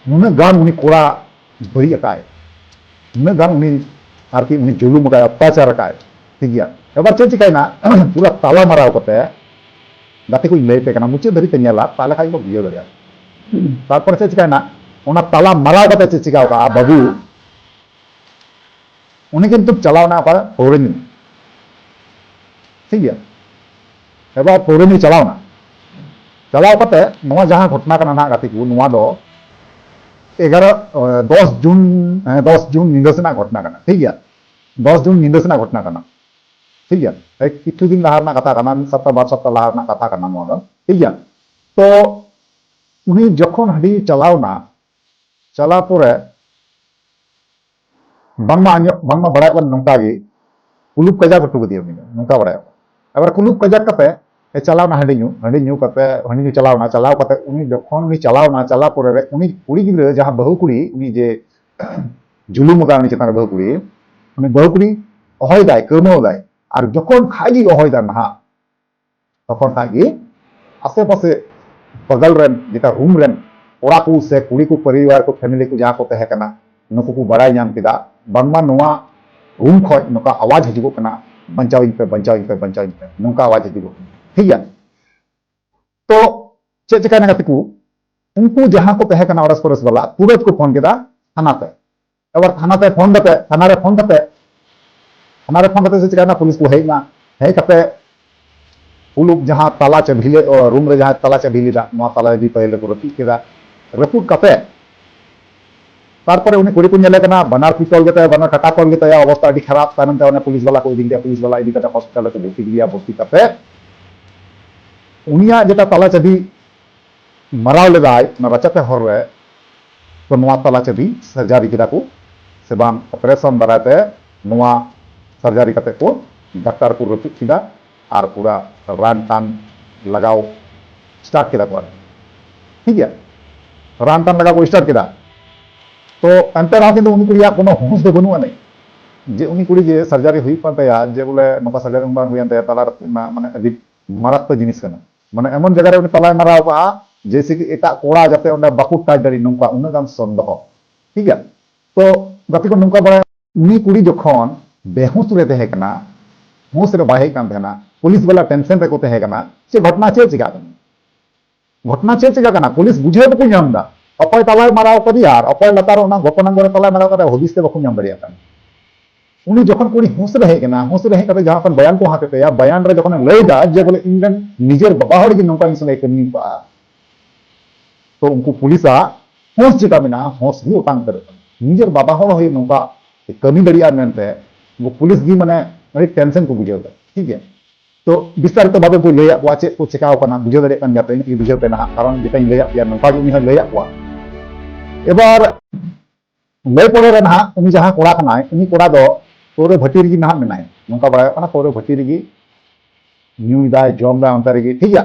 ᱱᱩᱱᱟᱹᱜ ᱜᱟᱱ ᱩᱱᱤ ᱠᱚᱲᱟ ᱵᱟᱹᱲᱤᱡ ᱟᱠᱟᱫ, ᱱᱩᱱᱟᱹᱜ ᱜᱟᱱ ᱩᱱᱤ ᱟᱨᱠᱤ ᱩᱱᱤ ᱡᱩᱞᱩᱢ ᱟᱠᱟᱫ, ᱚᱛᱛᱟᱪᱟᱨ ᱟᱠᱟᱫ᱾ ᱴᱷᱤᱠ ᱜᱮᱭᱟ, ᱮᱵᱟᱨ ᱪᱮᱫ ᱪᱤᱠᱟᱭᱱᱟ? ᱯᱩᱨᱟᱹ ᱛᱟᱞᱟ ᱢᱟᱨᱟᱣ ᱠᱟᱛᱮ, ᱜᱟᱛᱮ ᱠᱚᱧ ᱞᱟᱹᱭ ᱯᱮ ᱠᱟᱱᱟ, ᱢᱩᱪᱟᱹᱫ ᱫᱷᱟᱹᱵᱤᱡ ᱯᱮ ᱧᱮᱞᱟ, ᱛᱟᱦᱞᱮ ᱠᱷᱟᱡ ᱠᱚ ᱵᱩᱡᱷᱟᱹᱣ ᱫᱟᱲᱮᱭᱟᱜᱼᱟ᱾ ᱛᱟᱨᱯᱚᱨᱮ ᱪᱮᱫ ᱪᱤᱠᱟᱭᱱᱟ? ᱚᱱᱟ ᱛᱟᱞᱟ ᱢᱟᱨᱟᱣ ᱠᱟᱛᱮ ᱪᱮᱫ ᱪᱤᱠᱟᱣ ᱠᱟᱜᱼᱟ ᱵᱟᱹᱵᱩ? ᱩᱱᱤ ᱠᱤᱱᱛᱩ ᱪᱟᱞᱟᱣᱱᱟ ᱚᱠᱟ ᱯᱟᱹᱣᱨᱟᱹ ᱧᱩ᱾ ᱴᱷᱤᱠ ᱜᱮᱭᱟ, ᱮᱵᱟᱨ ᱯᱟᱹᱣᱨᱟᱹ ᱧᱩ ᱪᱟᱞᱟᱣᱱᱟ᱾ ᱪᱟᱞᱟᱣ ᱠᱟᱛᱮ ᱱᱚᱣᱟ ᱡᱟᱦᱟᱸ ᱜᱷᱚᱴᱚᱱᱟ ᱠᱟᱱᱟ ᱱᱟᱦᱟᱜ ᱜᱟᱛᱮ ᱠᱚ, ᱱᱚᱣᱟ ᱫᱚ ᱮᱜᱟᱨᱚ, ᱫᱚᱥ ᱡᱩᱱ, ᱦᱮᱸ, ᱫᱚᱥ ᱡᱩᱱ ᱧᱤᱫᱟᱹ ᱥᱮᱱᱟᱜ ᱜᱷᱚᱴᱚᱱᱟ ᱠᱟᱱᱟ᱾ ᱴᱷᱤᱠ ᱜᱮᱭᱟ, ᱫᱚᱥ ᱡᱩᱱ ᱧᱤᱫᱟᱹ ᱥᱮᱱᱟᱜ ᱜᱷᱚᱴᱚᱱᱟ ᱠᱟᱱᱟ᱾ ᱴᱷᱤᱠ ᱜᱮᱭᱟ, ᱮᱭ ᱠᱤᱪᱷᱩ ᱫᱤᱱ ᱞᱟᱦᱟ ᱨᱮᱱᱟᱜ ᱠᱟᱛᱷᱟ ᱠᱟᱱᱟ, ᱢᱤᱫ ᱥᱚᱯᱛᱟᱦ ᱵᱟᱨ ᱥᱚᱯᱛᱟᱦ ᱞᱟᱦᱟ ᱨᱮᱱᱟᱜ ᱠᱟᱛᱷᱟ ᱠᱟᱱᱟ ᱱᱚᱣᱟ ᱫᱚ᱾ ᱴᱷᱤᱠ ᱜᱮᱭᱟ, ᱛᱚ ᱩᱱᱤ ᱡᱚᱠᱷᱚᱱ ᱦᱟᱺᱰᱤ ᱪᱟᱞᱟᱣᱱᱟ, ᱪᱟᱞᱟᱣ ᱯᱚᱨᱮ ᱵᱟᱝᱢᱟ ᱟᱸᱡᱚᱢ, ᱵᱟᱝᱢᱟ ᱵᱟᱲᱟᱭᱚᱜ ᱠᱟᱱᱟ ᱱᱚᱝᱠᱟ ᱜᱮ, ᱠᱩᱞᱩᱯ ᱠᱟᱡᱟᱠ ᱦᱚᱴᱚ ᱠᱟᱫᱮᱭᱟ ᱩᱱᱤ ᱫᱚ, ᱱᱚᱝᱠᱟ ᱵᱟᱲᱟᱭᱚᱜ ᱠᱟᱱᱟ᱾ ᱮᱵᱟᱨ ᱠᱩᱞᱩᱯ ᱠᱟᱡᱟᱠ ᱠᱟᱛᱮ ᱮ ᱪᱟᱞᱟᱣᱱᱟ ᱦᱟᱺᱰᱤ ᱧᱩ, ᱦᱟᱺᱰᱤ ᱧᱩ ᱠᱟᱛᱮ, ᱦᱟᱺᱰᱤ ᱧᱩ ᱪᱟᱞᱟᱣᱱᱟ, ᱪᱟᱞᱟᱣ ᱠᱟᱛᱮ ᱩᱱᱤ ᱡᱚᱠᱷᱚᱱ ᱩᱱᱤ ᱪᱟᱞᱟᱣᱱᱟ, ᱪᱟᱞᱟᱣ ᱯᱚᱨᱮ ᱨᱮ ᱩᱱᱤ ᱠᱩᱲᱤ ᱜᱤᱫᱽᱨᱟᱹ ᱡᱟᱦᱟᱸ ᱵᱟᱹᱦᱩ ᱠᱩᱲᱤ, ᱩᱱᱤ ᱡᱮ ᱡᱩᱞᱩᱢ ᱟᱠᱟᱫ ᱩᱱᱤ ᱪᱮᱛᱟᱱ ᱨᱮ ᱵᱟᱹᱦᱩ ᱠᱩᱲᱤ, ᱩᱱᱤ ᱵᱟᱹᱦᱩ ᱠᱩᱲᱤ ᱦᱚᱦᱚᱭ ᱫᱟᱭ, ᱠᱟᱹᱣᱢᱟᱹᱣ ᱫᱟᱭ, ᱟᱨ ᱡᱚᱠᱷᱚᱱ ᱠᱷᱟᱡ ᱜᱮ ᱦᱚᱦᱚᱭ ᱫᱟ ᱱᱟᱦᱟᱜ, ᱛᱚᱠᱷᱚᱱ ᱠᱷᱟᱡ ᱜᱮ ᱟᱥᱮ ᱯᱟᱥᱮ ᱵᱟᱜᱟᱞ ᱨᱮᱱ ᱡᱮᱴᱟ ᱨᱩᱢ ᱨᱮᱱ ᱠᱚᱲᱟ ᱠᱚ ᱥᱮ ᱠᱩᱲᱤ ᱠᱚ, ᱯᱚᱨᱤᱵᱟᱨ ᱠᱚ, ᱯᱷᱮᱢᱤᱞᱤ ᱠᱚ ᱡᱟᱦᱟᱸ ᱠᱚ ᱛᱟᱦᱮᱸ ᱠᱟᱱᱟ, ᱱᱩᱠᱩ ᱠᱚ ᱵᱟᱲᱟᱭ ᱧᱟᱢ ᱠᱮᱫᱟ ᱵᱟᱝᱢᱟ ᱱᱚᱣᱟ ᱨᱩᱢ ᱠᱷᱚᱡ ᱱᱚᱝᱠᱟ ᱟᱣᱟᱡ ᱦᱤᱡᱩᱜᱚᱜ ᱠᱟᱱᱟ, "ᱵᱟᱧᱪᱟᱣᱤᱧ ᱯᱮ, ᱵᱟᱧᱪᱟᱣᱤᱧ ᱯᱮ, ᱵᱟᱧᱪᱟᱣᱤᱧ ᱯᱮ", ᱱᱚᱝᱠᱟ ᱟᱣᱟᱡ ᱦᱤᱡᱩᱜᱚᱜ ᱠᱟᱱᱟ᱾ ᱴᱷᱤᱠ ᱜᱮᱭᱟ, ᱛᱚ ᱪᱮᱫ ᱪᱤᱠᱟᱹᱭᱮᱱᱟ ᱜᱟᱛᱮ ᱠᱚ? ᱩᱱᱠᱩ ᱡᱟᱦᱟᱸ ᱠᱚ ᱛᱟᱦᱮᱸ ᱠᱟᱱᱟ ᱚᱲᱟᱥ ᱯᱚᱨᱚᱥ ᱵᱟᱞᱟ, ᱛᱩᱨᱟᱹᱛ ᱠᱚ ᱯᱷᱳᱱ ᱠᱮᱫᱟ ᱛᱷᱟᱱᱟ ᱛᱮ᱾ ᱮᱵᱟᱨ ᱛᱷᱟᱱᱟ ᱛᱮ ᱯᱷᱳᱱ ᱠᱟᱛᱮ, ᱛᱷᱟᱱᱟ ᱨᱮ ᱯᱷᱳᱱ ᱠᱟᱛᱮ, ᱛᱷᱟᱱᱟ ᱨᱮ ᱯᱷᱳᱱ ᱠᱟᱛᱮ ᱪᱮᱫ ᱪᱤᱠᱟᱹᱭᱮᱱᱟ? ᱯᱩᱞᱤᱥ ᱠᱚ ᱦᱮᱡ ᱮᱱᱟ᱾ ᱦᱮᱡ ᱠᱟᱛᱮ ᱯᱩᱞᱩᱯ ᱡᱟᱦᱟᱸ ᱛᱟᱞᱟ ᱪᱟᱹᱵᱤ ᱞᱮ, ᱚ, ᱨᱩᱢ ᱨᱮ ᱡᱟᱦᱟᱸ ᱛᱟᱞᱟ ᱪᱟᱹᱵᱤ ᱞᱮᱫᱟ, ᱱᱚᱣᱟ ᱛᱟᱞᱟ ᱪᱟᱹᱵᱤ ᱯᱟᱹᱦᱤᱞ ᱨᱮᱠᱚ ᱨᱟᱹᱯᱩᱫ ᱠᱮᱫᱟ᱾ ᱨᱟᱹᱯᱩᱫ ᱠᱟᱛᱮ ᱛᱟᱨᱯᱚᱨᱮ ᱩᱱᱤ ᱠᱩᱲᱤ ᱠᱚ ᱧᱮᱞᱮ ᱠᱟᱱᱟ, ᱵᱟᱱᱟᱨ ᱯᱤ ᱛᱚᱞ ᱜᱮᱛᱟᱭᱟ, ᱵᱟᱱᱟᱨ ᱠᱟᱴᱟ ᱛᱚᱞ ᱜᱮᱛᱟᱭᱟ, ᱚᱵᱚᱥᱛᱟ ᱟᱹᱰᱤ ᱠᱷᱟᱨᱟᱯ᱾ ᱛᱟᱭᱱᱚᱢ ᱛᱮ ᱚᱱᱟ ᱯᱩᱞᱤᱥ ᱵᱟᱞᱟ ᱠᱚ ᱤᱫᱤ ᱠᱮᱫᱮᱭᱟ, ᱯᱩᱞᱤᱥ ᱵᱟᱞᱟ ᱤᱫᱤ ᱠᱟᱛᱮ ᱦᱚᱥᱯᱤᱴᱟᱞ ᱨᱮᱠᱚ ᱵᱷᱚᱨᱛᱤ ᱠᱮᱫᱮᱭᱟ᱾ ᱵᱷᱚᱨᱛᱤ ᱠᱟᱛᱮ ᱩᱱᱤᱭᱟᱜ ᱡᱮᱴᱟ ᱛᱟᱞᱟ ᱪᱟᱹᱵᱤ ᱢᱟᱨᱟᱣ ᱞᱮᱫᱟᱭ ᱚᱱᱟ ᱨᱟᱪᱟᱛᱮ ᱦᱚᱨ ᱨᱮ, ᱛᱚ ᱱᱚᱣᱟ ᱛᱟᱞᱟ ᱪᱟᱹᱵᱤ ᱥᱟᱨᱡᱟᱨᱤ ᱠᱮᱫᱟ ᱠᱚ, ᱥᱮ ᱵᱟᱝ ᱚᱯᱟᱨᱮᱥᱚᱱ ᱫᱟᱨᱟᱭ ᱛᱮ ᱱᱚᱣᱟ ᱥᱟᱨᱡᱟᱨᱤ ᱠᱟᱛᱮ ᱠᱚ ᱰᱟᱠᱛᱟᱨ ᱠᱚ ᱨᱟᱹᱯᱩᱫ ᱠᱮᱫᱟ ᱟᱨ ᱯᱩᱨᱟ ᱨᱟᱱ ᱴᱟᱱ ᱞᱟᱜᱟᱣ ᱥᱴᱟᱨᱴ ᱠᱮᱫᱟ ᱠᱚ ᱟᱨᱠᱤ᱾ ᱴᱷᱤᱠ ᱜᱮᱭᱟ, ᱨᱟᱱ ᱴᱟᱱ ᱞᱟᱜᱟᱣ ᱠᱚ ᱥᱴᱟᱨᱴ ᱠᱮᱫᱟ᱾ ᱛᱚ ᱮᱱᱛᱮ ᱨᱮᱦᱚᱸ ᱠᱤᱱᱛᱩ ᱩᱱᱤ ᱠᱩᱲᱤᱭᱟᱜ ᱠᱳᱱᱳ ᱦᱩᱸᱥ ᱫᱚ ᱵᱟᱹᱱᱩᱜ ᱟᱹᱱᱤᱡ, ᱡᱮ ᱩᱱᱤ ᱠᱩᱲᱤ ᱡᱮ ᱥᱟᱨᱡᱟᱨᱤ ᱦᱩᱭᱩᱜ ᱠᱟᱱ ᱛᱟᱭᱟ, ᱡᱮ ᱵᱚᱞᱮ ᱱᱚᱝᱠᱟ ᱥᱟᱨᱡᱟᱨᱤ ᱵᱟᱝ ᱦᱩᱭᱮᱱ ᱛᱟᱭᱟ, ᱛᱟᱞᱟ ᱨᱮ ᱢᱟ-, ᱢᱟᱱᱮ ᱟᱹᱰᱤ ᱢᱟᱨᱟᱛᱛᱚ ᱡᱤᱱᱤᱥ ᱠᱟᱱᱟ᱾ ᱢᱟᱱᱮ ᱮᱢᱚᱱ ᱡᱟᱭᱜᱟ ᱨᱮ ᱩᱱᱤ ᱛᱟᱞᱟᱭ ᱢᱟᱨᱟᱣ ᱠᱟᱜᱼᱟ, ᱡᱮᱭᱥᱮ ᱠᱤ ᱮᱴᱟᱜ ᱠᱚᱲᱟ ᱡᱟᱛᱮ ᱚᱸᱰᱮ ᱵᱟᱠᱚ ᱴᱟᱪ ᱫᱟᱲᱮ, ᱱᱚᱝᱠᱟ ᱩᱱᱟᱹᱜ ᱜᱟᱱ ᱥᱚᱱᱫᱮᱦᱚ᱾ ᱴᱷᱤᱠ ᱜᱮᱭᱟ, ᱛᱚ ᱜᱟᱛᱮ ᱠᱚ ᱱᱚᱝᱠᱟ ᱵᱟᱲᱟᱭ, ᱩᱱᱤ ᱠᱩᱲᱤ ᱡᱚᱠᱷᱚᱱ ᱵᱮᱦᱩᱸᱥ ᱨᱮ ᱛᱟᱦᱮᱸ ᱠᱟᱱᱟ, ᱦᱩᱸᱥ ᱨᱮ ᱵᱟᱭ ᱦᱮᱡ ᱠᱟᱱ ᱛᱟᱦᱮᱱᱟ, ᱯᱩᱞᱤᱥ ᱵᱟᱞᱟ ᱴᱮᱱᱥᱮᱱ ᱨᱮᱠᱚ ᱛᱟᱦᱮᱸ ᱠᱟᱱᱟ, ᱪᱮᱫ ᱜᱷᱚᱴᱱᱟ ᱪᱮᱫ ᱪᱤᱠᱟᱹᱜ ᱠᱟᱱᱟ? ᱜᱷᱚᱴᱱᱟ ᱪᱮᱫ ᱪᱤᱠᱟᱹᱜ ᱠᱟᱱᱟ? ᱯᱩᱞᱤᱥ ᱵᱩᱡᱷᱟᱹᱣ ᱵᱟᱠᱚ ᱧᱟᱢ ᱮᱫᱟ, ᱚᱠᱚᱭ ᱛᱟᱞᱟᱭ ᱢᱟᱨᱟᱣ ᱠᱟᱫᱮᱭᱟ ᱟᱨ ᱚᱠᱚᱭ ᱞᱟᱛᱟᱨ ᱚᱱᱟ ᱜᱚᱯᱚᱱᱟᱝᱜᱚ ᱨᱮ ᱛᱟᱞᱟᱭ ᱢᱟᱨᱟᱣ ᱠᱟᱫᱟ, ᱦᱩᱫᱤᱥ ᱛᱮ ᱵᱟᱠᱚ ᱧᱟᱢ ᱫᱟᱲᱮᱭᱟᱜ ᱠᱟᱱᱟ᱾ ᱩᱱᱤ ᱡᱚᱠᱷᱚᱱ ᱠᱩᱲᱤ ᱦᱩᱸᱥ ᱨᱮ ᱦᱮᱡ ᱮᱱᱟ, ᱦᱩᱸᱥ ᱨᱮ ᱦᱮᱡ ᱠᱟᱛᱮ ᱡᱟᱦᱟᱸ ᱠᱷᱚᱱ ᱵᱟᱭᱟᱱ ᱠᱚ ᱦᱟᱛᱟᱣ ᱠᱮᱫ ᱛᱟᱭᱟ, ᱵᱟᱭᱟᱱ ᱨᱮ ᱡᱚᱠᱷᱚᱱᱮ ᱞᱟᱹᱭ ᱮᱫᱟ ᱡᱮ ᱵᱚᱞᱮ ᱤᱧ ᱨᱮᱱ ᱱᱤᱡᱮᱨ ᱵᱟᱵᱟ ᱦᱚᱲ ᱜᱮ ᱱᱚᱝᱠᱟ ᱤᱧ ᱥᱚᱸᱜᱮ ᱠᱟᱹᱢᱤ ᱠᱟᱜᱼᱟ, ᱛᱚ ᱩᱱᱠᱩ ᱯᱩᱞᱤᱥᱟᱜ ᱦᱳᱥ ᱪᱮᱠᱟ ᱢᱮᱱᱟᱜᱼᱟ, ᱦᱳᱥ ᱜᱮ ᱚᱴᱟᱝ ᱩᱛᱟᱹᱨᱚᱜ ᱠᱟᱱᱟ᱾ ᱱᱤᱡᱮᱨ ᱵᱟᱵᱟ ᱦᱚᱲ ᱦᱚᱸ ᱱᱚᱝᱠᱟ ᱠᱟᱹᱢᱤ ᱫᱟᱲᱮᱭᱟᱜᱼᱟ ᱢᱮᱱᱛᱮ ᱩᱱᱠᱩ ᱯᱩᱞᱤᱥ ᱜᱮ ᱢᱟᱱᱮ ᱟᱹᱰᱤ ᱴᱮᱱᱥᱮᱱ ᱠᱚ ᱵᱩᱡᱷᱟᱹᱣ ᱮᱫᱟ᱾ ᱴᱷᱤᱠ ᱜᱮᱭᱟ, ᱛᱚ ᱵᱤᱥᱛᱟᱨᱤᱛᱚ ᱵᱷᱟᱵᱮ ᱠᱚ ᱞᱟᱹᱭᱟᱫ ᱠᱚᱣᱟ ᱪᱮᱫ ᱠᱚ ᱪᱮᱠᱟᱣ ᱠᱟᱱᱟ, ᱵᱩᱡᱷᱟᱹᱣ ᱫᱟᱲᱮᱭᱟᱜ ᱠᱟᱱ ᱜᱮᱭᱟ ᱯᱮ, ᱤᱧ ᱵᱩᱡᱷᱟᱹᱣ ᱯᱮ ᱱᱟᱦᱟᱜ, ᱠᱟᱨᱚᱱ ᱡᱮᱴᱟᱧ ᱞᱟᱹᱭᱟᱫ ᱯᱮᱭᱟ ᱱᱚᱝᱠᱟ ᱜᱮ ᱩᱱᱤ ᱦᱚᱸᱭ ᱞᱟᱹᱭᱟᱫ ᱠᱚᱣᱟ᱾ ᱮᱵᱟᱨ ᱞᱟᱹᱭ ᱯᱚᱨᱮ ᱨᱮ ᱱᱟᱦᱟᱜ ᱩᱱᱤ ᱡᱟᱦᱟᱸ ᱠᱚᱲᱟ ᱠᱟᱱᱟᱭ, ᱩᱱᱤ ᱠᱚᱲᱟ ᱫᱚ ᱯᱟᱹᱣᱨᱟᱹ ᱵᱷᱟᱹᱴᱤ ᱨᱮᱜᱮ ᱱᱟᱦᱟᱜ ᱢᱮᱱᱟᱭᱟ, ᱱᱚᱝᱠᱟ ᱵᱟᱲᱟᱭᱚᱜ ᱠᱟᱱᱟ ᱯᱟᱹᱣᱨᱟᱹ ᱵᱷᱟᱹᱴᱤ ᱨᱮᱜᱮ ᱧᱩᱭ ᱫᱟᱭ, ᱡᱚᱢ ᱫᱟᱭ ᱚᱱᱛᱮ ᱨᱮᱜᱮ, ᱴᱷᱤᱠ ᱜᱮᱭᱟ᱾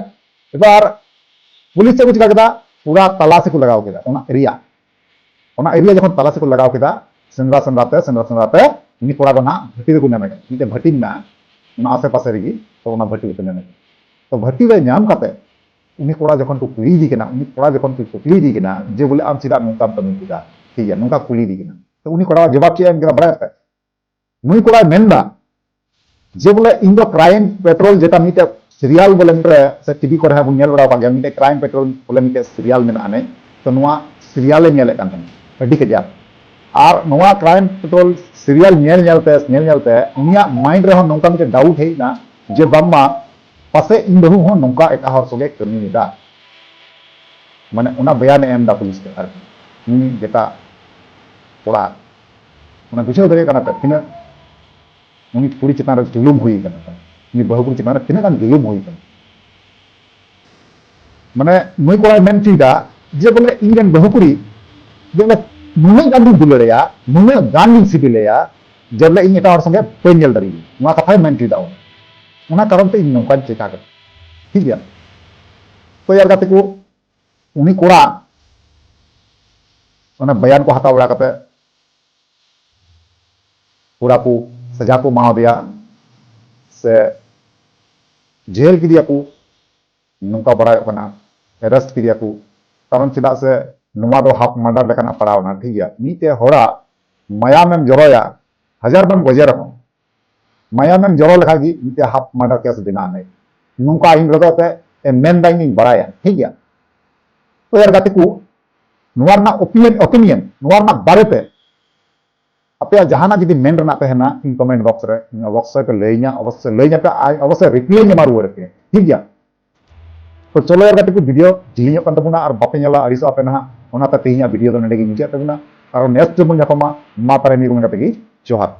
ᱮᱵᱟᱨ ᱯᱩᱞᱤᱥ ᱪᱮᱫ ᱠᱚ ᱪᱤᱠᱟ ᱠᱮᱫᱟ, ᱯᱩᱨᱟ ᱛᱟᱞᱟᱥᱤ ᱠᱚ ᱞᱟᱜᱟᱣ ᱠᱮᱫᱟ ᱚᱱᱟ ᱮᱨᱤᱭᱟ᱾ ᱚᱱᱟ ᱮᱨᱤᱭᱟ ᱡᱚᱠᱷᱚᱱ ᱛᱟᱞᱟᱥᱤ ᱠᱚ ᱞᱟᱜᱟᱣ ᱠᱮᱫᱟ, ᱥᱮᱸᱫᱽᱨᱟ ᱥᱮᱸᱫᱽᱨᱟ ᱛᱮ, ᱥᱮᱸᱫᱽᱨᱟ ᱥᱮᱸᱫᱽᱨᱟ ᱛᱮ ᱩᱱᱤ ᱠᱚᱲᱟ ᱫᱚ ᱱᱟᱦᱟᱜ ᱵᱷᱟᱹᱴᱤ ᱨᱮᱠᱚ ᱧᱟᱢᱮ ᱠᱟᱱᱟ᱾ ᱢᱤᱫᱴᱮᱱ ᱵᱷᱟᱹᱴᱤ ᱢᱮᱱᱟᱜᱼᱟ, ᱚᱱᱟ ᱟᱥᱮ ᱯᱟᱥᱮ ᱨᱮᱜᱮ, ᱛᱚ ᱚᱱᱟ ᱵᱷᱟᱹᱴᱤ ᱨᱮᱠᱚ ᱧᱟᱢᱮ ᱠᱟᱱᱟ᱾ ᱛᱚ ᱵᱷᱟᱹᱴᱤ ᱨᱮ ᱧᱟᱢ ᱠᱟᱛᱮ ᱩᱱᱤ ᱠᱚᱲᱟ ᱡᱚᱠᱷᱚᱱ ᱠᱚ ᱠᱩᱞᱤᱭᱮᱫᱮ ᱠᱟᱱᱟ, ᱩᱱᱤ ᱠᱚᱲᱟ ᱡᱚᱠᱷᱚᱱ ᱠᱚ ᱠᱩᱞᱤᱭᱮᱫᱮ ᱠᱟᱱᱟ ᱡᱮ ᱵᱚᱞᱮ ᱟᱢ ᱪᱮᱫᱟᱜ ᱱᱚᱝᱠᱟᱢ ᱠᱟᱹᱢᱤ ᱠᱮᱫᱟ, ᱴᱷᱤᱠ ᱜᱮᱭᱟ, ᱱᱚᱝᱠᱟ ᱠᱩᱞᱤᱭᱮᱫᱮ ᱠᱟᱱᱟ, ᱛᱚ ᱩᱱᱤ ᱠᱚᱲᱟ ᱡᱚᱵᱟᱵ ᱪᱮᱫ ᱮ ᱮᱢ ᱠᱮᱫᱟ ᱵᱟᱲᱟᱭ ᱯᱮ? ᱱᱩᱭ ᱠᱚᱲᱟᱭ ᱢᱮᱱᱫᱟ ᱡᱮ ᱵᱚᱞᱮ ᱤᱧ ᱫᱚ ᱠᱨᱟᱭᱤᱢ ᱯᱮᱴᱨᱳᱞ ᱡᱮᱴᱟ ᱢᱤᱫᱴᱮᱡ ᱥᱤᱨᱤᱭᱟᱞ ᱵᱚᱞᱮ ᱨᱮ ᱥᱮ ᱴᱤᱵᱷᱤ ᱠᱚᱨᱮ ᱦᱚᱸ ᱵᱚᱱ ᱧᱮᱞ ᱵᱟᱲᱟ ᱟᱠᱟᱫ ᱜᱮᱭᱟ, ᱢᱤᱫᱴᱮᱡ ᱠᱨᱟᱭᱤᱢ ᱯᱮᱴᱨᱳᱞ ᱵᱚᱞᱮ ᱢᱤᱫᱴᱮᱡ ᱥᱤᱨᱤᱭᱟᱞ ᱢᱮᱱᱟᱜᱼᱟ ᱱᱮ, ᱛᱚ ᱱᱚᱣᱟ ᱥᱤᱨᱤᱭᱟᱞᱮ ᱧᱮᱞᱮᱫ ᱠᱟᱱ ᱛᱟᱦᱮᱱᱟ ᱟᱹᱰᱤ ᱠᱟᱡᱟᱠ᱾ ᱟᱨ ᱱᱚᱣᱟ ᱠᱨᱟᱭᱤᱢ ᱯᱮᱴᱨᱳᱞ ᱥᱤᱨᱤᱭᱟᱞ ᱧᱮᱞ ᱧᱮᱞᱛᱮ ᱧᱮᱞ ᱧᱮᱞᱛᱮ ᱩᱱᱤᱭᱟᱜ ᱢᱟᱭᱤᱱᱰ ᱨᱮᱦᱚᱸ ᱱᱚᱝᱠᱟ ᱢᱤᱫᱴᱮᱡ ᱰᱟᱣᱩᱴ ᱦᱮᱡ ᱮᱱᱟ ᱡᱮ ᱵᱟᱝᱢᱟ ᱯᱟᱥᱮᱡ ᱤᱧ ᱵᱟᱹᱦᱩ ᱦᱚᱸ ᱱᱚᱝᱠᱟ ᱮᱴᱟᱜ ᱦᱚᱲ ᱥᱚᱸᱜᱮ ᱠᱟᱹᱢᱤᱭᱮᱫᱟ, ᱢᱟᱱᱮ ᱚᱱᱟ ᱵᱚᱭᱟᱱᱮ ᱮᱢ ᱮᱫᱟ ᱯᱩᱞᱤᱥ ᱨᱮ ᱟᱨᱠᱤ᱾ ᱩᱱᱤ ᱡᱮᱴᱟ ᱠᱚᱲᱟ, ᱚᱱᱟ ᱵᱩᱡᱷᱟᱹᱣ ᱫᱟᱲᱮᱭᱟᱜ ᱠᱟᱱᱟ ᱯᱮ ᱛᱤᱱᱟᱹᱜ ᱩᱱᱤ ᱠᱩᱲᱤ ᱪᱮᱛᱟᱱ ᱨᱮ ᱡᱩᱞᱩᱢ ᱦᱩᱭ ᱠᱟᱱᱟ, ᱩᱱᱤ ᱵᱟᱹᱦᱩ ᱠᱩᱲᱤ ᱪᱮᱛᱟᱱ ᱨᱮ ᱛᱤᱱᱟᱹᱜ ᱜᱟᱱ ᱡᱩᱞᱩᱢ ᱦᱩᱭ ᱠᱟᱱᱟ᱾ ᱢᱟᱱᱮ ᱱᱩᱭ ᱠᱚᱲᱟᱭ ᱢᱮᱱ ᱦᱚᱪᱚᱭᱮᱫᱟ ᱡᱮ ᱵᱚᱞᱮ ᱤᱧ ᱨᱮᱱ ᱵᱟᱹᱦᱩ ᱠᱩᱲᱤ ᱡᱮ ᱵᱚᱞᱮ ᱱᱩᱱᱟᱹᱜ ᱜᱟᱱ ᱤᱧ ᱫᱩᱞᱟᱹᱲᱟᱭᱟ, ᱱᱩᱱᱟᱹᱜ ᱜᱟᱱ ᱤᱧ ᱥᱤᱵᱤᱞᱟᱭᱟ ᱡᱮ ᱵᱚᱞᱮ ᱤᱧ ᱮᱴᱟᱜ ᱦᱚᱲ ᱥᱚᱸᱜᱮ ᱵᱟᱹᱧ ᱧᱮᱞ ᱫᱟᱲᱮᱭᱟᱜᱼᱟ, ᱱᱚᱣᱟ ᱠᱟᱛᱷᱟᱭ ᱢᱮᱱ ᱦᱚᱪᱚᱭᱮᱫᱟ ᱩᱱᱤ᱾ ᱚᱱᱟ ᱠᱟᱨᱚᱱ ᱛᱮ ᱤᱧ ᱱᱚᱝᱠᱟᱧ ᱪᱮᱠᱟ ᱠᱮᱫᱟ᱾ ᱴᱷᱤᱠ ᱜᱮᱭᱟ, ᱛᱚ ᱭᱟᱨ ᱜᱟᱛᱮ ᱠᱚ, ᱩᱱᱤ ᱠᱚᱲᱟ ᱚᱱᱟ ᱵᱚᱭᱟᱱ ᱠᱚ ᱦᱟᱛᱟᱣ ᱵᱟᱲᱟ ᱠᱟᱛᱮ ᱯᱩᱨᱟ ᱠᱚ ᱥᱟᱡᱟ ᱠᱚ ᱮᱢᱟᱣᱟᱫᱮᱭᱟ ᱥᱮ ᱡᱮᱞ ᱠᱮᱫᱮᱭᱟ ᱠᱚ, ᱱᱚᱝᱠᱟ ᱵᱟᱲᱟᱭᱚᱜ ᱠᱟᱱᱟ, ᱮᱨᱮᱥᱴ ᱠᱮᱫᱮᱭᱟ ᱠᱚ᱾ ᱠᱟᱨᱚᱱ ᱪᱮᱫᱟᱜ ᱥᱮ ᱱᱚᱣᱟ ᱫᱚ ᱦᱟᱯ ᱢᱟᱨᱰᱟᱨ ᱞᱮᱠᱟᱱᱟᱜ ᱯᱟᱲᱟᱣ ᱮᱱᱟ, ᱴᱷᱤᱠ ᱜᱮᱭᱟ᱾ ᱢᱤᱫᱴᱮᱡ ᱦᱚᱲᱟᱜ ᱢᱟᱭᱟᱢᱮᱢ ᱡᱚᱨᱚᱭᱟ, ᱦᱟᱡᱟᱨ ᱵᱮᱱ ᱜᱚᱡᱮ ᱨᱮᱦᱚᱸ, ᱢᱟᱭᱟᱢᱮᱢ ᱡᱚᱨᱚ ᱞᱮᱠᱷᱟᱡ ᱜᱮ ᱢᱤᱫᱴᱮᱡ ᱦᱟᱯ ᱢᱟᱨᱰᱟᱨ ᱠᱮᱥ ᱵᱮᱱᱟᱜᱼᱟ᱾ ᱱᱚᱝᱠᱟ ᱟᱭᱤᱱ ᱨᱮᱫᱚ ᱮᱱᱛᱮ ᱮ ᱢᱮᱱᱫᱟ, ᱤᱧᱤᱧ ᱵᱟᱲᱟᱭᱟ, ᱴᱷᱤᱠ ᱜᱮᱭᱟ᱾ ᱛᱚ ᱭᱟᱨ ᱜᱟᱛᱮ ᱠᱚ, ᱱᱚᱣᱟ ᱨᱮᱱᱟᱜ ᱚᱯᱤᱱᱤᱭᱚᱱ, ᱚᱯᱤᱱᱤᱭᱚᱱ ᱱᱚᱣᱟ ᱨᱮᱱᱟᱜ ᱵᱟᱨᱮᱛᱮ ᱟᱯᱮᱭᱟᱜ ᱡᱟᱦᱟᱱᱟᱜ ᱡᱩᱫᱤ ᱢᱮᱱ ᱨᱮᱱᱟᱜ ᱛᱟᱦᱮᱱᱟ, ᱤᱧ ᱠᱚᱢᱮᱱᱴ ᱵᱚᱠᱥ ᱨᱮ ᱤᱧ ᱚᱵᱚᱥᱥᱳᱭ ᱯᱮ ᱞᱟᱹᱭᱟᱹᱧᱟ, ᱚᱵᱚᱥᱥᱳᱭ ᱞᱟᱹᱭᱟᱹᱧᱟ ᱯᱮ, ᱟᱨ ᱚᱵᱚᱥᱥᱳᱭ ᱨᱤᱯᱞᱟᱭ ᱤᱧ ᱮᱢᱟ ᱨᱩᱣᱟᱹᱲ ᱟᱯᱮᱭᱟ, ᱴᱷᱤᱠ ᱜᱮᱭᱟ? ᱛᱚ ᱪᱚᱞᱚ ᱭᱟᱨ ᱜᱟᱛᱮ ᱠᱚ, ᱵᱷᱤᱰᱤᱭᱳ ᱡᱤᱞᱤᱧᱚᱜ ᱠᱟᱱ ᱛᱟᱵᱚᱱᱟ ᱟᱨ ᱵᱟᱯᱮ ᱧᱮᱞᱟ, ᱟᱹᱲᱤᱥᱚᱜ ᱟᱯᱮ ᱱᱟᱦᱟᱜ᱾ ᱚᱱᱟᱛᱮ ᱛᱮᱦᱮᱧᱟᱜ ᱵᱷᱤᱰᱤᱭᱳ ᱫᱚ ᱱᱚᱰᱮ ᱜᱮ ᱢᱩᱪᱟᱹᱫ ᱛᱟᱵᱚᱱᱟ᱾ ᱟᱨᱚ ᱱᱮᱠᱥᱴ ᱨᱮᱵᱚᱱ ᱧᱟᱯᱟᱢᱟ᱾ ᱢᱟ ᱛᱟᱦᱞᱮ ᱱᱤᱭᱟᱹ ᱠᱚ ᱢᱮᱱ ᱠᱟᱛᱮ ᱜᱮ ᱡᱚᱦᱟᱨ᱾